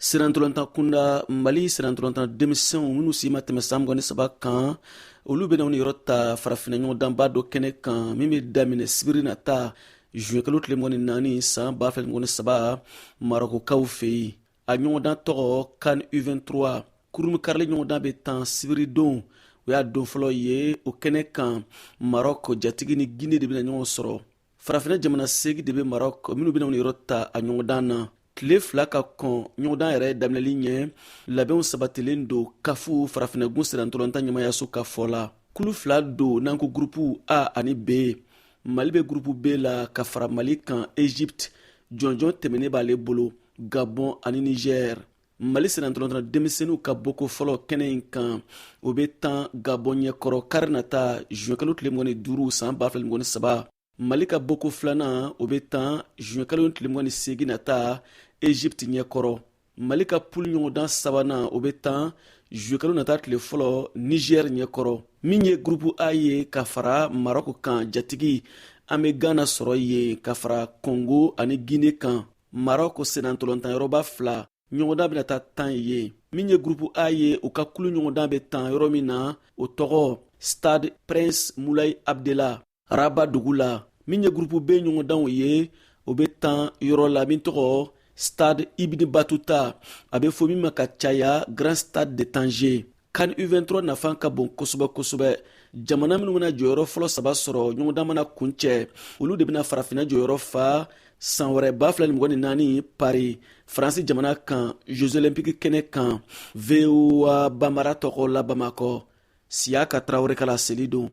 Sennantolatan kunda, Mali sennantolatan denmisɛnw minnu si ma tɛmɛ san 23 kan, olu bɛna u niyɔrɔ ta farafinna ɲɔgɔndanba dɔ kɛnɛ kan min bɛ daminɛ sibiri nata, zuwɛnkalo tile 24 san 2023, Marɔkukaw fɛ yen. A ɲɔgɔndan tɔgɔ CAN U23. Kurunbonkarili ɲɔgɔndan bɛ tan sibiridon, o y'a don fɔlɔ ye o kɛnɛ kan. Marɔk jatigi ni Gine de bɛna ɲɔgɔn sɔrɔ. Farafinna jamana seegin de bɛ Maroc minnu bɛna u niyɔrɔ ta a ɲɔgɔndan na. Tile 2 ka kɔn ɲɔgɔndan yɛrɛ daminɛli ɲɛ, labɛnw sabatilen don Kafu, farafinnagun sennantolatan ɲɛmaayaso ka fɔ la. Kulu fila don n'an ko gurupu A ani B. Mali bɛ gurupu B la ka fara Mali kan, Egypte jɔnjɔn tɛmɛnen b'ale bolo, Gabon ani Niger. Mali sennantolatan denmisɛnninw ka bɔko fɔlɔ kɛnɛ in kan, o bɛ tan Gabɔn ɲɛkɔrɔ kari nata, zuwɛnkalo tile 25 san 2023. Mali ka bɔko filanan, o bɛ tan zuwɛnkalo tile 28 nata, Egypte ɲɛkɔrɔ. Mali ka pulu ɲɔgɔndan sabanan, o bɛ tan zuwɛnkalo nata tile fɔlɔ, Niger ɲɛkɔrɔ. Min ye gurupu A ye, ka fara Marɔku kan, jatigi, an bɛ Gana sɔrɔ yen ka fara Kɔngo ani Gine kan. Marɔku sennantolatan yɔrɔba fila ɲɔgɔndan bɛna taa tan yen. Min ye gurupu A ye, u ka kulu ɲɔgɔndan bɛ tan yɔrɔ min na, o tɔgɔ Stade Prince Moulay Abdellah, Rabat dugu la. Min ye gurupu B ɲɔgɔndanw ye, o bɛ tan yɔrɔ la min tɔgɔ Stade Ibn Battuta, a bɛ fɔ min ma ka caya Grand Stade de Tanger. CAN U23 nafa ka bon kosɛbɛ kosɛbɛ. Jamana minnu bɛna jɔyɔrɔ fɔlɔ saba sɔrɔ ɲɔgɔndan mana kuncɛ, olu de bɛna farafinna jɔyɔrɔ fa san wɛrɛ 2024, Paris, Faransi jamana kan, Jeux olympiques kɛnɛ kan. VOA Banbara tɔgɔ la, Bamakɔ, Siyaka Tarawele ka laseli don.